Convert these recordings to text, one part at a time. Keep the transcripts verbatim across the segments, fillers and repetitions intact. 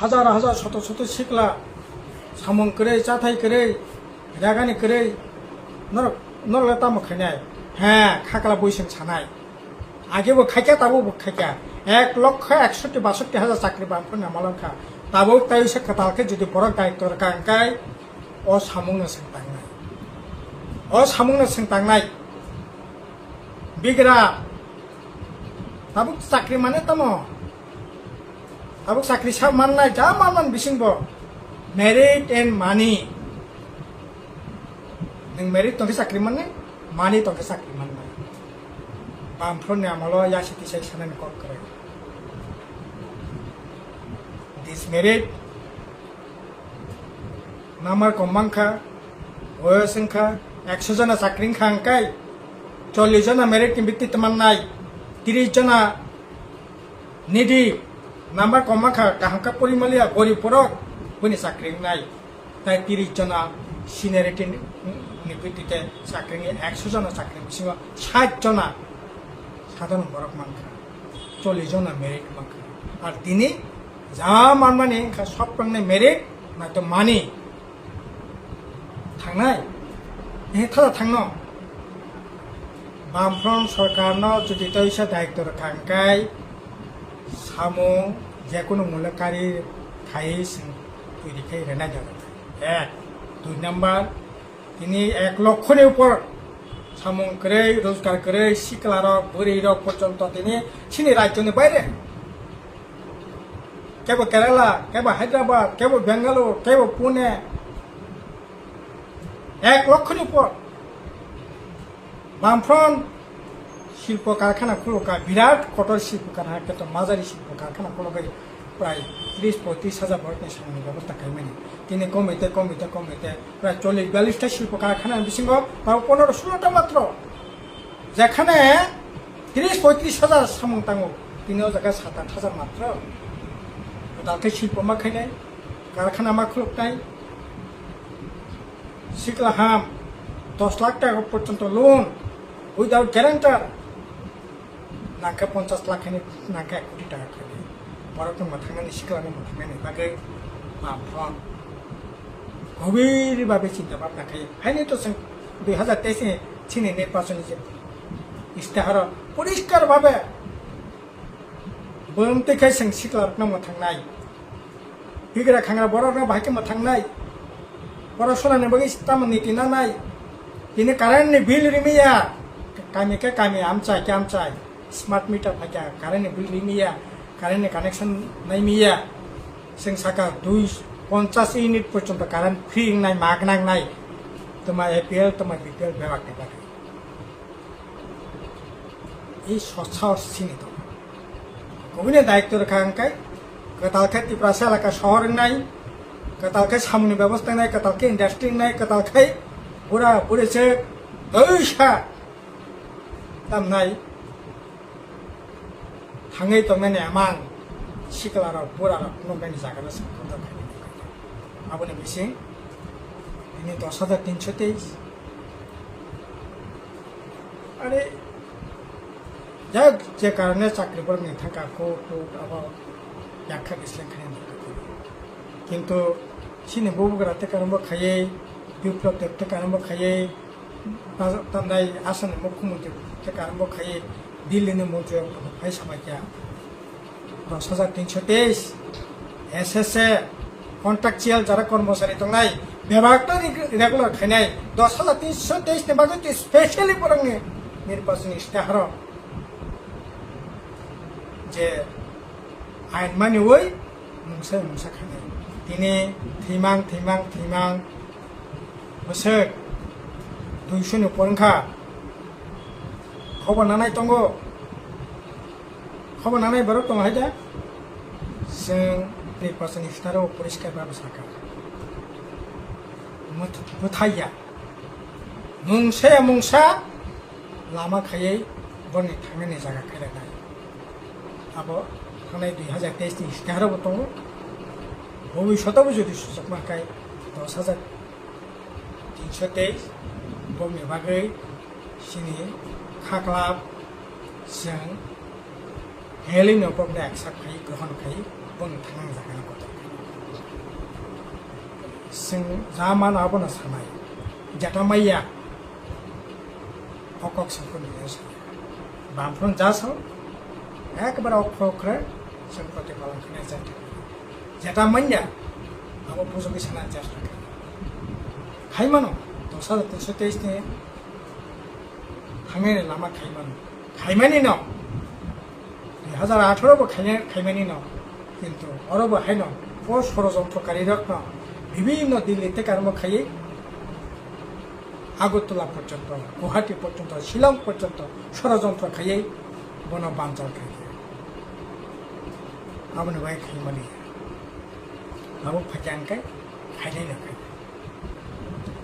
Hajar hajar, soto soto sikla, samung kwrwi, chathai kwrwi, ragani kwrwi, norok, norok le tamo khainai? He, khakla buising sanai. Age bo khaikha, tabuk bo khaikha. Ek lokho eksotti basotti hajar chakri bamphano malangkha. Tabuk tai se kwtal khe jodi borok daityo rwkha hwnkhe, o samungno swng tangnai. O samungno swng tangnai. Bigra, tabuk chakri mane tamo? Tabuk chakri sa mannai, ja manman bisingbo. Merit and money. Nwng merit tongkhe chakri mannai, money tongkhe chakri mannai. Bamphano ni amolo yasi tisai sanani kok kwrwi. This merit, number kom mankha, boyos wngkha, ekso jona chakri wngkha hwnkhe, chollish jona merit ni bitti twmannai, tris jona needy, number kom mankha, kaham khe pori manliya, gorib borok, bini chakri wngnai. Tai tris jona seniority ni, ni bitti te chakri wngya, ekso jona chakri bisingo sait jona sadharon borok mankha, chollish jona merit mankha. Ar tini ja manmani wngkha sob rokni merit, na to money. Thangnai? He thala thangno? Bamfront sorkarno jodi toisa daityo rwkha hwnkhe samung jekunu mulya kari khai swng twi rikhe renai jaga. Ek, dui number, tini ek lokho ni upor samung kwrwi, rojgar kwrwi, sikla rok, bwrwi rok porjonto tini chini rajyo ni baire. Kebo Kerala, kebo Hyderabad, kebo Bangalore, kebo Pune. Ek lokho ni upor. Bamfront silpo karkhana khulukha, birat kotor silpo karkhana, keto majari silpo karkhana khulukha, prai tris poitris hajar borokni samungni bebosta khaimani. Tini komite, komite, komite, prai chollish biyallish ta silpo karkhana bisingo, tabo pondro solo ta matro. Jekhane tris poitris hajar samung tango, tini o jaga sat at hajar matro. Dalke silpo ma khainai, karkhana ma khuluknai. Sikla ham dos lakh taka porjonto loan without guarantor. Nangkhe ponchas lakh khainai, nangkhe ek koti taka khainai. Borok no mwthangnani, sikla no mwthangnani bagwi Bamfront gobir babe chinta bhabna khai. Haini to chwng dui hazar teis ni chini nirbachon ni je istiharo poriskar babe Bwrwng twi khai chwng siklarokno mwthangnai. Bigra khangra borokno bahai khe mwthangnai. Borok sonani bagwi tamo niti nanai. Tini current ni bill rimiya. Kami khe kami, amchai khe amchai. Smart meter phaikha, current ni bill rimiya. Current ni connection naimiya. Chwng saka dui ponchas unit porjonto current free wngnai, magna wngnai. Toma A P L, toma B P L bebak ni bagwi. I sosa sini to. Kubuni daityo rwkha hwnkhe, kwtal khe Tiprasa elaka sohor wngnai, kwtal khe samungni bebosta wngnai, kwtal khe industry wngnai, kwtal khe bura buri se twi sa tamnai thangwi tongnani amang siklarok, burarok nuknani jaga no se kotor khainai. Aboni bising tini dos hajar tinso teis. Are, jak je karone chakri borok ni thangka ko to abo yakha bisleng khani. Kintu chini bubugra te karon bo khaiye, biplop te karon bo khaiye, tamdai asani mukhyamantri te karon bo khaiye, Delhi ni montri rok phai samai kya. Dos hajar tinso teis, S S A, contractual jara kormosari tongnai, bebak to reg-, regular khainai, dos hajar tinso teis ni bagwi twi specially borokni nirbachoni istiharo je ain maniwi mungsa mungsa khainai. Tini thwimang, thwimang, thwimang, bwswk duiso ni upor wngkha. Khobor nanai tongo. Khobor nanai borok tongo hai da? Chwng nirbachoni istiharo poriskar bhabe sakha. Mwth-, mwthai ya. Mungsa ya mungsa lama khaiwi borokni thangnani jaga khairoknai. Abo thangnai dui hajar teis ni istiharo bo tongo. Bobishoto bo jodi suchukma khai dos hajar tinso teis bokni bagwi chini kha club chwng helino bokno accept khai, grohon khai, bokni thangnani jaga no kotor khai. Chwng ja mano abono sanai. Jeta maya. O kok songkho ni ya sa. Bamphron ja sao. Ekbare okhro okhre. Chwng proti palan khna ja. Jeta manya. Abo pujo ke sana ja. Khai mano. Dos hajar tinso teis ni. Thangnaini lama khai mano. Khaimani no. Dui hajar atharo bo khaina-, khaimani no. Kintu oro bo haino o sorojontro karirokno bibhinno Delhi tei karmo khaiwi Agartala porjonto, Guwahati porjonto, Shillong porjonto sorojontro khaiwi bono banjal khaikha. Aboni bai khaimani. Abo phaikha hwnkhe khainai no khaikha.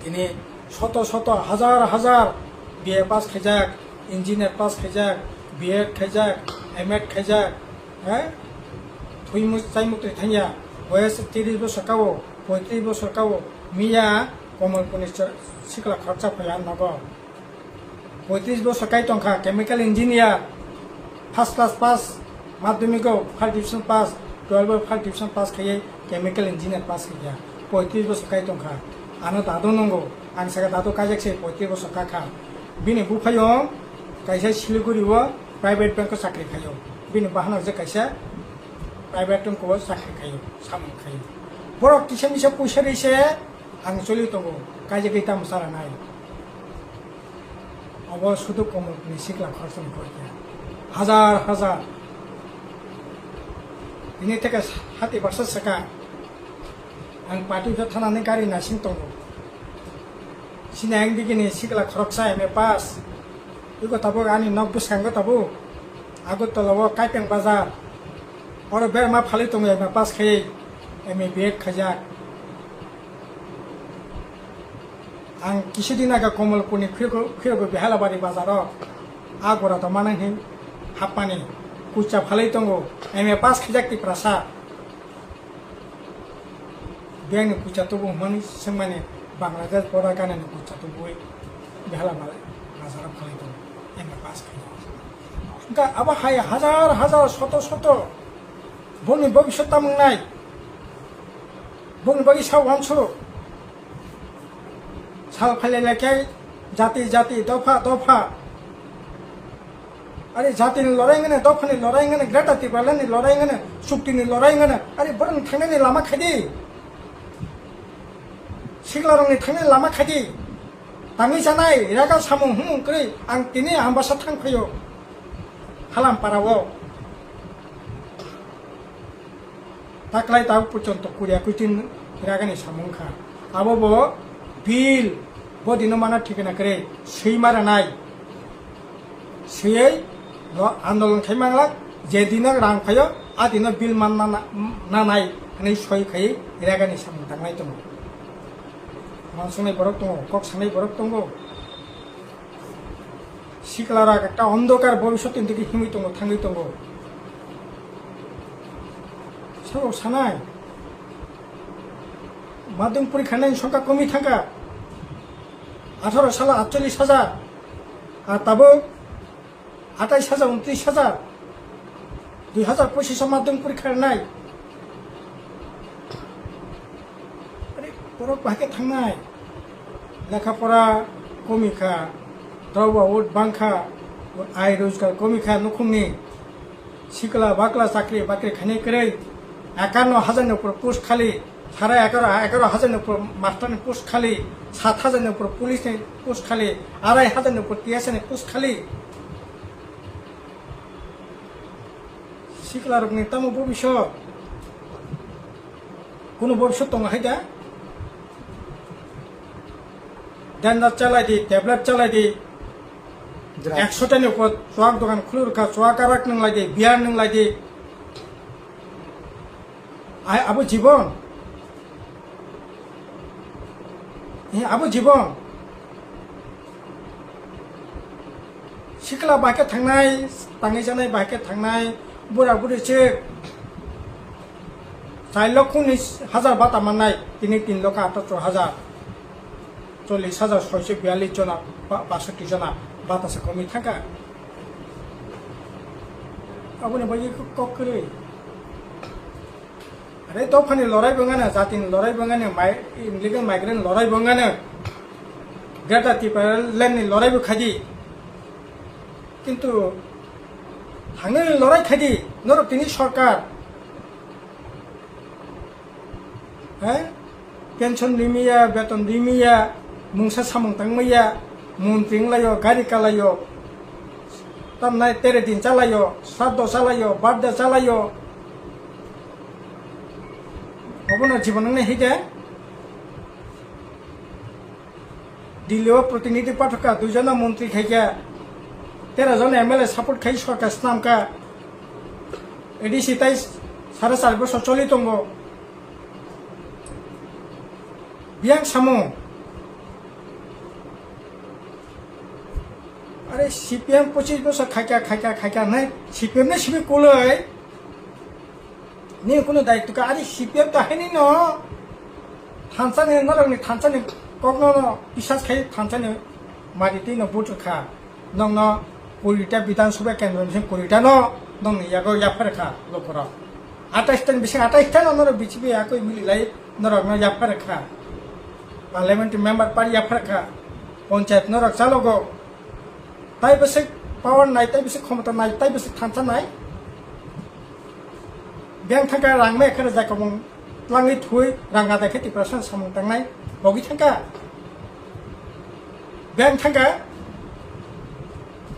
Tini soto soto, hazar hazar B A pass khaijak, engineer pass khaijak, B Ed khaijak, M Ed khaijak, he? Thwimwi chaimwi twi thangya, boyes tris bosor kao, poitris bosor kao, miya Komolpurni cha-, sikla khoroksa phaiya nogo. Poitris bosor kai tongkha, chemical engineer, first class pass, madhyamiko first division pass, twelve o first division pass khaiwi chemical engineer pass khaikha, poitris bosor kai tongkha. Ano dadu nungo, ang saka dadu kaijak se poitris bosor kakha. Bini buphaiyung kaisa Siliguri o private bank o chakri khaio. Bini bahanok je kaisa private bank o chakri khaio, samung khaio. Borok kisa misa puisa ri se ang choli tongo, kaijagwi tamo chara nai. Obo sudu Komolpurni sikla khoroksa ni porikya. Hazar hazar. Bini theke hati baksa saka. Ang party phe thanani gari nasing tongo. Sini ang digini sikla khoroksa M A pass. Iko tabuk ani nok bwskango tabuk. Agartala o Kaipeng bazar. Oro berma phalwi tongo M A pass khaiwi. M A B Ed khaijak. Ang kisudin aga Komolpurni Khuyoko-, Khuyoko Behalabari bazaro a gora to manang hin happani kucha phalwi tongo, M A pass khaijak Tiprasa. Biyangni kucha tubu hwnmani swngmani Bangladesh border ganani kucha tubui Behalabari bazaro phalwi tongo, M A pass khaijak. Hwnkha abo hai hazar hazar soto soto bongni bobiswt tamung nai, bongni bagwi sa uansuk. Sal phailai lai khe jati jati, dopha dopha. Ari jatini lorai wngkha, dophani lorai wngkha, Greater Tipralandni lorai wngkha, chuktini lorai wngkha. Ari borokni thangnani lama khaidi. Siklarokni thangnani lama khaidi. Tangwi chanai, raga samung humung kwrwi ang tini Ambasa thang phaio. Halam parao. Taklai tabuk porjonto kuriya kuitin ragani samung kha. Abo bo bill, bo dino mana thikna kwrwi, swi ma rwnai. Swiwi lo andolon khai manglak, je dino rang phaio, a dino bill man na, na, nanai hwnwi soi khai ragani samung tanglai tongo. Uansuknai borok tongo, kok sanai borok tongo. Siklarok ekta ondhokar bobiswt ni digi himwi tongo, thangwi tongo. Sabo sanai. Madhyamik porikha nai songkha komwi thangkha. Atharo sala atchollish hajar. Ar tabuk atais hajar, untris hajar. Dui hajar pochish o madhyamik porikha rwnai. Are, borok bahai khe thangnai. Lekha pora komi kha, drop out bang kha, ai rojgar komi kha nukhungni. Sikla bakla chakri bakri khainai kwrwi. Ekanno hajar ni upor post khali, sare egaroh, egaroh hajar ni upor master ni post khali, sat hajar ni upor police ni post khali, arai hajar ni upor T S A ni post khali. Siklarokni tamo bobiswt? Kunu bobiswt tongo hai da? Denda chalai di, tablet chalai di. Drugs. Ekso tani upor chuak dogan khulur kha, chuak arak nung lai di, beer nung lai di. Ai, abo jibon? Eh, abo jibon? Sikla bahai khe thangnai, tangwi chanai bahai khe thangnai, bura buri se char lokho ni hajar bata mannai, tini tin lokho atattor hajar, chollish hajar soiso biyallish jona, ba-, basotti jona bata se komwi thangkha. Aboni bagwi kok kwrwi. Tei dophani lorai bo wngano, jatini lorai bo wngano, mai-, illegal migrant lorai bo wngano, Greater Tipraland ni lorai bo khaidi. Kintu thangwi lorai khaidi, norok tini sorkar. He? Pension rimiya, beton rimiya, mungsa samung tangmaya, montri wnglaio, gari kalaio, tamnai tere din chalaio, sraddho chalaio, birthday chalaio. Obono jibon wngnai hike? Delhi o protinidhi pathokha, duijona montri khaikha, tero jon M L A support khai sorkar snamkha. A D C tai sare char bosor choli tongo. Biyang samung. Are C P M pochis bosor khaikha, khaikha, khaikha hinwi C P M ni simi kuloi. Ni kunu daitw ka, ari C P M to haini no. Thansa ni, norok ni thansa ni kok no, no bisas khai thansa ni mari twi no vote rwkha. Nong no kurita Bidhan Sabha kendro ni kurita no nong ni yago yapha rwkha lokorok. Atais ta ni bising atais ta no norok B J P yakoi mili lai norok no yapha rwkha. Parliament member par yapha rwkha. Panchayat norok chalogo. Tai bwswk power nai, tai bwswk khomota nai, tai bwswk thansa nai. Biyang thangkha rang maya khe rwjak kwbang twlangwi thwi rang adai khe Tiprasa samung tangnai bogwi thangkha. Biyang thangkha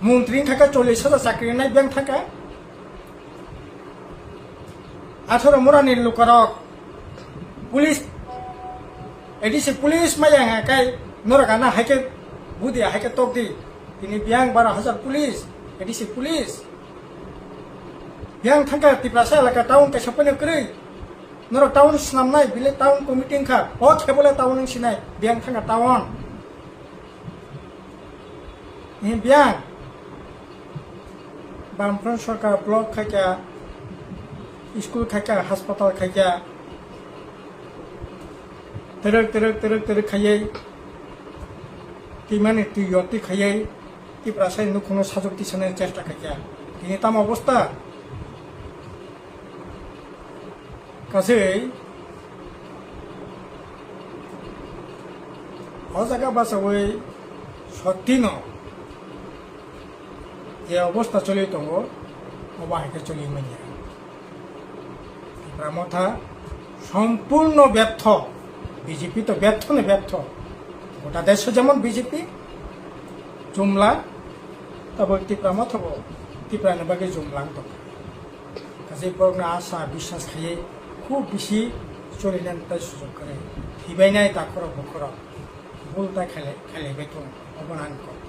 montri wngkha khe chollish hajar chakri nai biyang thangkha. Athoro mura ni lukarok police, A D C police maya wngkha khe norok ano hai khe budi hai khe tok di. Tini biyang baro hajar police, A D C police. Biyang thangkha Tiprasa elaka town kaisa poino kwrwi. Norok town swnamnai, bile town committee wngkha. O khebole town wng sinai, biyang thangkha town. Ni biyang. Bamfront sorkar block khaikha, school khaikha, hospital khaikha. Terek, terek, terek, terek khaiwi. Twimani twi yotwi khaiwi. Tiprasa ni nukhungno sajwk tisani chesta khaikha. Tini tamo obostha? Kasui o jaga bachaui sottino je obostha choli tongo, obo hai khe choli manya. Tipra Motha sompurno betho, B J P to betho ni betho. Gota desho jemon B J P jumla, tabo Tipra Motha bo Tipra ni bagwi jumla wng tongkha. Kaisa borokno asa biswas khaiwi khub bisi cholinani tai sujok kwrwi. Thibainai takhorok bukhorok bul tai khailai, khailaibai tongo. Obono ani kok.